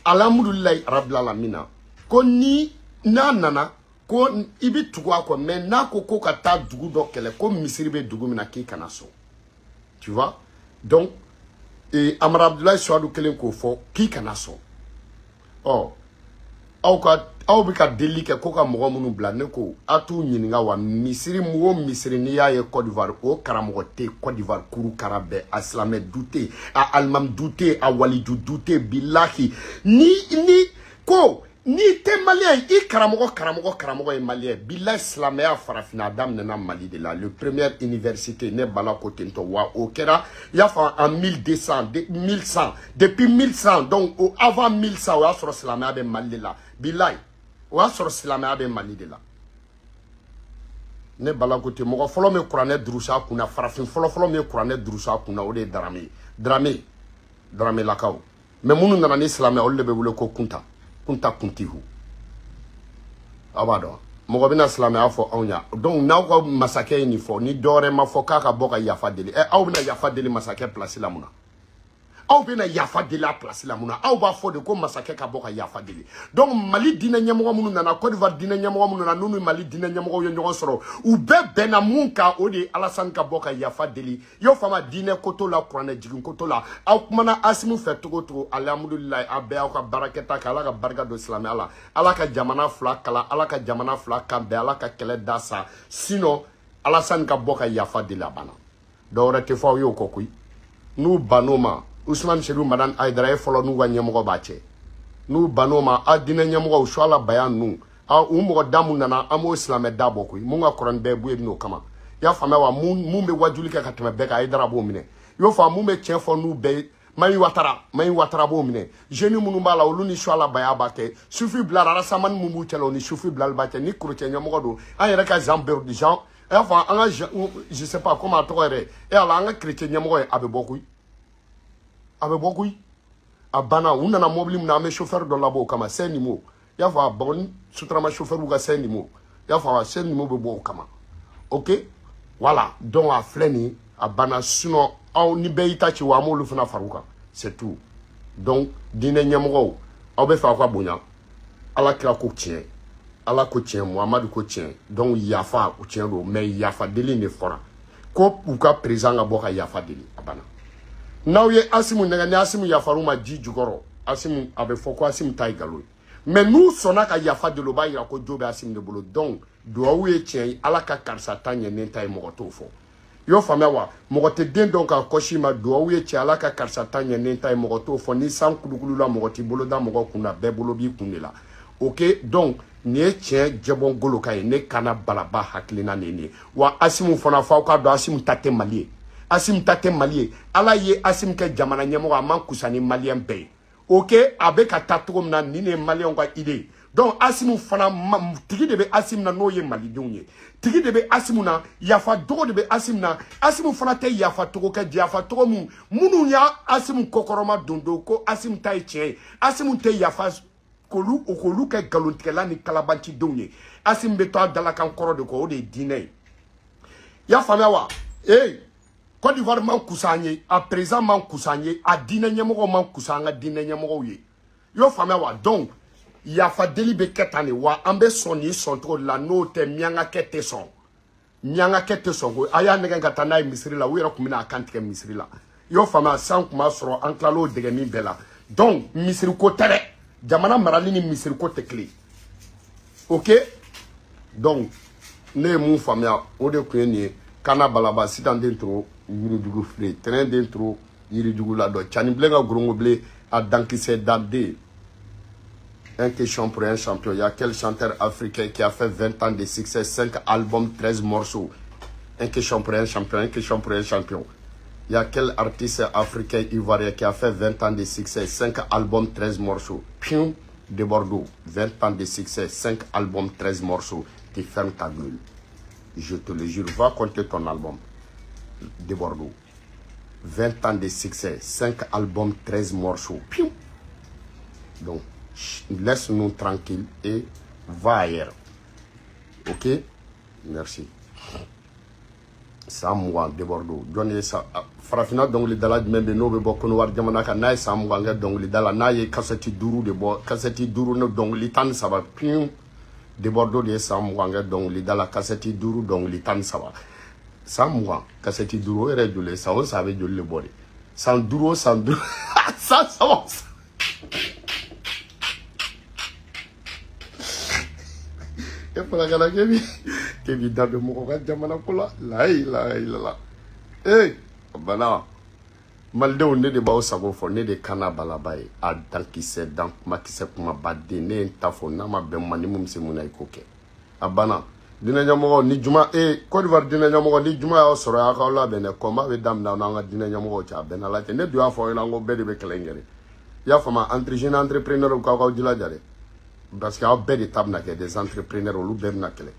alhamdulilayi rabbil alamina, ko ni n'a nana ko i bɛ tugu a kɔ, mais n'a ko ko ka taa dugu dɔ kɛlɛ, ko misiri bɛ dugu min na, k'i kana sɔn, tu vois. Donc Amara Abdoulaye Suadu kelen k'o fɔ k'i kana sɔn. Ɔ aw ka aw bɛ ka delili kɛ ko ka mɔgɔ minnu bila, ne ko a t'u ɲininka wa? Misiri o misiri n'i y'a ye Côte d'Ivoire, o karamɔgɔ tɛ Côte d'Ivoire kuru kara bɛɛ, a silamɛ du tɛ, a alimami du tɛ, a waliju du tɛ. Bilahi ni ni ko n'i tɛ malien, i karamɔgɔ karamɔgɔ karamɔgɔ ye malien. Bilahi silamɛya farafinna a daminɛna Mali de la, le première université, ne bala ko ten tɔ. Wa o kɛra, i y'a fɔ, en 1200, 1100, depuis 1100, donc o avant 1100, o y'a sɔrɔ silamɛya bɛ Mali de la. Bilahi o y'a sɔrɔ silamɛya bɛ Mali de la. Ne bala ko ten, mɔgɔ fɔlɔ min kuranɛ durusi a kunna, farafin fɔlɔ fɔlɔ min kuranɛ durusi a kunna, o de ye Darame ye, Darame, Daramelakaw. Mais minnu nana ni silamɛya, olu de bɛ wele ko Kunta, Kunta Kuntihu. Aw b'a dɔn mɔgɔ bɛna silamɛya fɔ anw ɲa. Donc n'aw ka masakɛ ye nin fɔ, ni dɔwɛrɛ ma fɔ k'a ka bɔ ka yafa deli, ɛ aw bɛna yafa deli masakɛ place la mun na? Aw bɛna yafa deli a place la mun na? Aw b'a fɔ de ko masakɛ ka bɔ ka yafa deli. Donc Mali diinɛ ɲɛmɔgɔ minnu nana, Côte d'Ivoire diinɛ ɲɛmɔgɔ minnu nana, n'u ni Mali diinɛ ɲɛmɔgɔw ye ɲɔgɔn sɔrɔ, u bɛɛ bɛnna mun kan, o de ye Alassane ka bɔ ka yafa deli. I y'o faamu diinɛ koto la, kuranɛ jigin koto la. Aw kumana Asimu fɛ cogo o cogo, alihamudulilayi, aw bɛɛ y'aw ka baarakɛta kɛ. Ala ka barika don silamɛya la, Ala ka jamana fila kala, Ala ka jamana fila kan bɛn, Ala ka kɛlɛ da sa. Sinon Alassane ka bɔ ka yafa deli, a banna. Dɔwɛrɛ tɛ fɔ aw ye o kɔ koyi. N'u bann'o ma, Ousmane Seydou Madani Haidara e fɔlɔ n'u ka ɲɛmɔgɔ b'a cɛ. N'u bann'o ma, aw diinɛ ɲɛmɔgɔw Suala Bayan ninnu, aw u mɔgɔ da mun nana, an b'o silamɛ da bɔ koyi. Mun ka kɔrɔ ni bɛɛ ye, Buye bɛn'o kama. I y'a faamuya wa? Mun bɛ wajuli kɛ ka tɛmɛ bɛɛ kan, Haidara b'o minɛ. I y'o faamu, mun bɛ tiɲɛ fɔ n'u bɛɛ ye, Mayi Ouattara b'o minɛ. Jeune minnu b'a la, olu ni Suala Bayan b'a kɛ. Sufi Bilal, Rasamani mun b'u cɛ la, o ni Sufi Bilal b'a kɛ. Ni chrétien ɲɛmɔgɔ don, an yɛrɛ ka Jean Berdi, Jean, i y'a faamu, an ka je sais pas comment a tɔgɔ yɛrɛ, e ala an ka chrétien ɲɛmɔgɔ ye, a bɛ bɔ koyi. A bɛ bɔ koyi. A banna. U nana mobili min na, an bɛ chauffeur dɔ labɔ o kama, Saint Nimo. I y'a faamu, Bagoni Sotrama chauffeur ka Saint Nimo. I y'a faamu, Saint Nimo bɛ bɔ o kama. Ok, voilà. Donc a filɛ nin ye, a banna. Sinon aw ni bɛɛ y'i ta ci wa, an b'olu fana far'u kan. C'est tout. Donc diinɛ ɲɛmɔgɔw, aw bɛ fɛ aw ka bonya. Ala kira ko tiɲɛ, Ala ko tiɲɛ, Muhamadu ko tiɲɛ. Donc yafa o tiɲɛ don, mais yafa deli de fɔra ko u ka président ka bɔ ka yafa deli, a banna. N'aw ye Asimu nɛgɛ, ni Asimu yafar'u ma ji jukɔrɔ, Asimu a bɛ fɔ ko Asimu ta ye nkalon ye. Mais n'u sɔnna ka yafa deli, o b'a yira ko jo bɛ Asimu de bolo. Donc duwawu ye tiɲɛ ye, Ala ka karisa ta ɲɛ ne ta ye, mɔgɔ t'o fɔ. I y'o faamuya wa? Mɔgɔ tɛ den dɔn k'a kɔsi ma. Duwawu ye tiɲɛ, Ala ka karisa ta ɲɛ ne ta ye, mɔgɔ t'o fɔ. Ni san kulukulu la, mɔgɔ t'i bolo da mɔgɔ kun na, bɛɛ bolo b'i kun de la. Ok, donc nin ye tiɲɛ jɛbɔn golo ka ye, ne kana balaba hakilina nin ye. Wa Asimu fana, f'aw k'a dɔn, Asimu ta tɛ Mali ye. Asimu ta tɛ Mali ye. Ala ye Asimu kɛ jamana ɲɛmɔgɔ, a man kusa ni maliyɛn bɛɛ ye. Ok, a bɛ ka taa cogo min na, nin de ye maliyɛnw ka idée ye. Donc Asimu fana, tigi de bɛ Asimu na, n'o ye malidenw ye. Tigi de bɛ Asimu na, yafa dogo de bɛ Asimu na. Asimu fana tɛ yafa togo kɛ, yafa togo mun minnu y'a Asimu kɔkɔrɔma don don ko Asimu ta ye tiɲɛ ye. Asimu tɛ yafa k'olu k'olu kɛ nkalontigɛla ni kalabancidenw ye. Asimu bɛ to a dalakan kɔrɔ de kɔ, o de ye diinɛ ye. I y'a faamuya wa? Ee, Côte d'Ivoire man kusa an ye, a président man kusa an ye, a diinɛ ɲɛmɔgɔw man kusa an ka diinɛ ɲɛmɔgɔw ye. I y'o faamuya wa? Donc yafa deli bɛ kɛ tan de wa, an bɛ sɔn nin sɔn cogo de la, n'o tɛ miyankakɛ tɛ sɔn. Miyankakɛ tɛ sɔn ko a y'a nɛgɛn ka taa n'a ye misiri la, u yɛrɛ tun bɛna a kan tigɛ misiri la. I y'o faamuya, san tun b'a sɔrɔ an tilal'o dɛgɛnin bɛɛ la. Donc misiri ko tɛ dɛ, jamana marali ni misiri ko tɛ kelen. Ok, donc ne ye mun faamuya, o de tun ye nin ye. Kana balaba sitan den toro yirijugu file, tɛnɛn den toro yirijugu la dɔn, canibilen ka gorongo bilen, a dankisɛ daden. Un question pour un champion. Il y a quel chanteur africain qui a fait 20 ans de succès, 5 albums, 13 morceaux? Un question pour un champion, un question pour un champion. Il y a quel artiste africain ivoirien qui a fait 20 ans de succès, 5 albums, 13 morceaux? Pion de Bordeaux, 20 ans de succès, 5 albums, 13 morceaux. Tu fermes ta gueule. Je te le jure, va compter ton album de Bordeaux. 20 ans de succès, 5 albums, 13 morceaux. Pion. Donc, laisse-nous tranquille et va ailleurs. Ok? Merci. San mugan de Bordeaux. Jɔn ye sa farafinna dɔnkilidala jumɛn bɛ n'o bɛ bɔ Kɔnɔwari jamana kan, n'a ye san mugan kɛ dɔnkilida la, n'a ye kasɛti 5 de bɔ, kasɛti 5 ni dɔnkili 13, pion de Bordeaux de ye san mugan kɛ dɔnkilida la, kasɛti 5 dɔnkili 13. San mugan kasɛti 5, o yɛrɛ ye joli ye? San o san a bɛ joli de bɔ de? San 5 o san 5, san 3. E fana kana k'e b'i da don mɔgɔ ka jamana ko la, layi layi la. Ee bana malidenw, ne de b'aw sago fɔ, ne de kana balaba ye, a dankisɛ dan kumakisɛ kumabaden, ne ye n ta fɔ, n'a ma bɛn ma ni mun bɛ se mun na i k'o kɛ. A banna. Diinɛ ɲɛmɔgɔ ni juma, ee Côte d'Ivoire diinɛ ɲɛmɔgɔ ni juma y'aw sɔrɔ, y'aw k'aw labɛn dɛ, kɔnba bɛ daminɛ aw n'an ka diinɛ ɲɛmɔgɔw cɛ, a bɛɛ n'Ala cɛ. Ne dun y'a fɔ aw ɲɛna ko bɛɛ de bɛ kɛlɛ in kɛ dɛ. I y'a faamu, entre jeunes entrepreneurs k'aw k'aw jilaja dɛ, parce que aw bɛɛ de ta bɛna kɛ des entrepreneurs, olu bɛɛ bɛna kɛlɛ.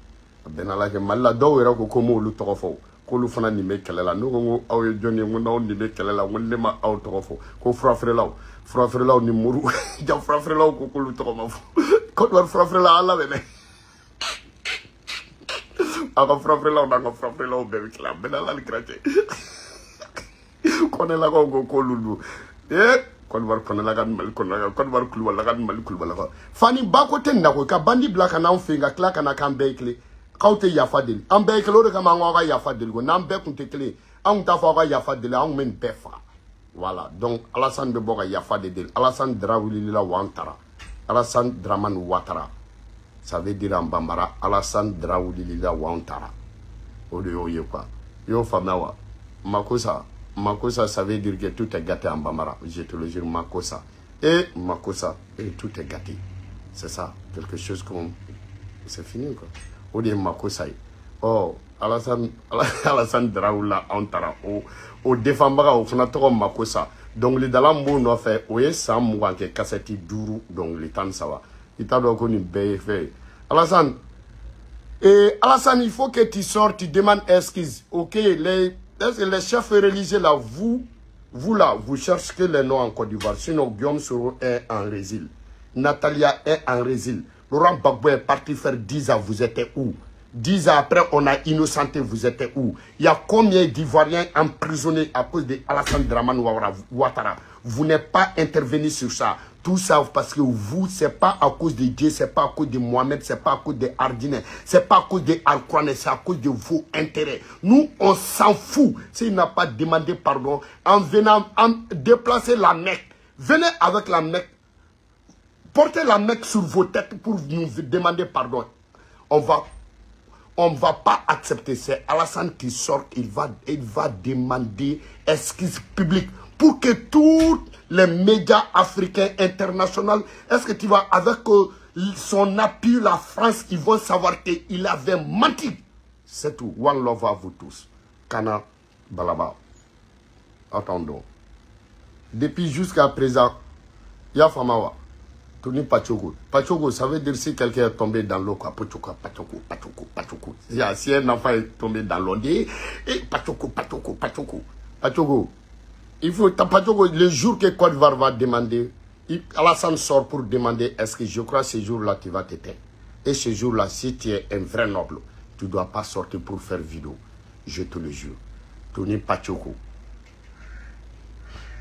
A bɛɛ n'Ala cɛ. Mali la dɔw yɛrɛ ko ko m'olu tɔgɔ fɔ, k'olu fana nin bɛ kɛlɛ la. Ne ko ko aw ye jɔn ye? N ko n'aw nin bɛ kɛlɛ la, n ko ne ma aw tɔgɔ fɔ. Ko furafeerelaw ni muru ja furafeerelaw ko k'olu tɔgɔ ma fɔ. Côte d'Ivoire furafeerela, ala bɛ dɛ, aw ka furafeerelaw n'an ka furafeerelaw bɛɛ bɛ kɛlɛ, a bɛɛ n'Ala ni kira cɛ. Kɔnɛlakaw ko k'olu don. Eh, Côte d'Ivoire kɔnɔla ka Mali kɔnɔla ka Côte d'Ivoire kulubali ka Mali kulubali ka. Fani ba ko tɛ nin na koyi, ka bandi bila ka n'anw fɛ yen ka tila ka na k'an bɛɛ ye kelen. K'aw tɛ yafa deli. An bɛɛ ye kelen, o de kama an ko aw ka yafa deli ko n'an bɛɛ kun tɛ kelen ye, an kun t'a fɔ aw ka yafa deli, an kun bɛ nin bɛɛ faga. Voilà, donc Alassane bɛ bɔ ka yafa de deli. Alassane Dra wulila wa an taara. Alassane Dramane Ouattara. Ça veut dire en bambara, Alassane Dra wulila wa an taara. O de y'o ye quoi. I y'o faamuya wa? Makosa, Makosa, ça veut dire que tout est gâté en bambara. Je te le jure, Makosa. Et Makosa, et tout est gâté. C'est ça, quelque chose comme... C'est fini quoi. O de ye Makosa ye. Oh, Alassane, Alassane Dra wulila anw taara. O défendbaga o fana tɔgɔ Makosa. Dɔnkilidala min b'o nɔfɛ, o ye san 20 kɛ kasɛti 5 dɔnkili 13. I t'a dɔn ko nin bɛɛ ye fɛn ye. Alassane, et Alassane, il faut que tu sortes, tu demandes excuse. Ok, les chefs religieux là, vous là, vous cherchez que les noms en Côte d'Ivoire. Sinon, Guillaume Soro est en exil. Natalia est en exil. Laurent Gbagbo est parti faire 10 ans, vous étiez où? 10 ans après, on a innocenté, vous étiez où? Il y a combien d'Ivoiriens emprisonnés à cause de Alassane Dramane Ouattara? Vous n'êtes pas intervenu sur ça. Tout ça parce que vous, c'est pas à cause de Dieu, c'est pas à cause de Mohamed, c'est pas à cause de Hardine, c'est pas à cause de Al-Qur'an, c'est à cause de vos intérêts. Nous, on s'en fout. S'il n'a pas demandé pardon, en venant en déplacer la Mecque, venez avec la Mecque, portez la Mecque sur vos têtes pour nous demander pardon. On va pas accepter. C'est Alassane qui sort, il va demander excuse publique pour que tous les médias africains internationaux, est-ce que tu vois, avec son appui, la France, ils vont savoir qu'il avait menti. C'est tout. One love à vous tous. Kana Balaba. Attendons. Depuis jusqu'à présent, Yafamawa, Tony Pachogo. Pachogo, ça veut dire si quelqu'un est tombé dans l'eau, quoi. Pachogo, Pachogo, Pachogo, Pachogo. Si un enfant est tombé dans l'eau, et Pachogo, Pachogo, Pachogo, Pachogo. Il faut, Pachogo, le jour que Côte d'Ivoire va demander, Alassane sort pour demander, est-ce que je crois ce jour-là, tu vas t'éteindre. Et ce jour-là, si tu es un vrai noble, tu ne dois pas sortir pour faire vidéo. Je te le jure. Tony Pachogo.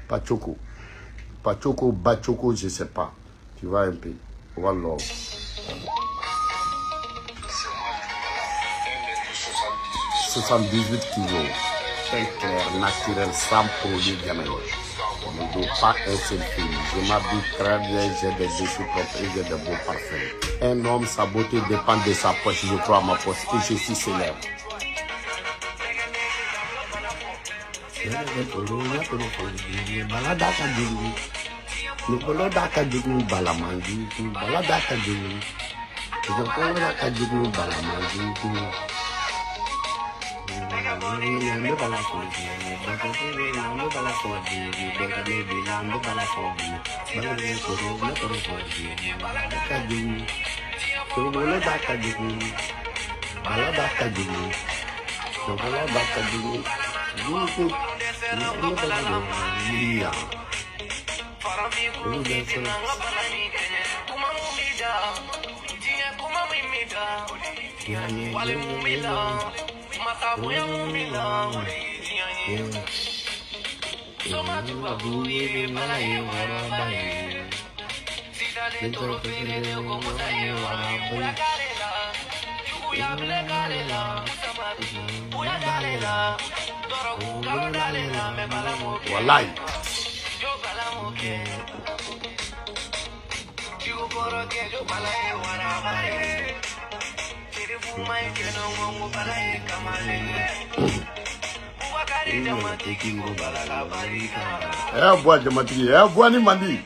Pachogo. Pachogo, Bachoko, je ne sais pas. Tu vois un peu. Voilà. 78 kilos. Très clair, naturel, sans produit gamin. On ne doit pas un seul film. Je m'habille très bien, j'ai des dessous propres et j'ai de beaux parfums. Un homme, sa beauté dépend de sa poche. Je crois à ma poche et je suis célèbre. Wallahi. Eh bois jamatigi, eh bois ni mandi.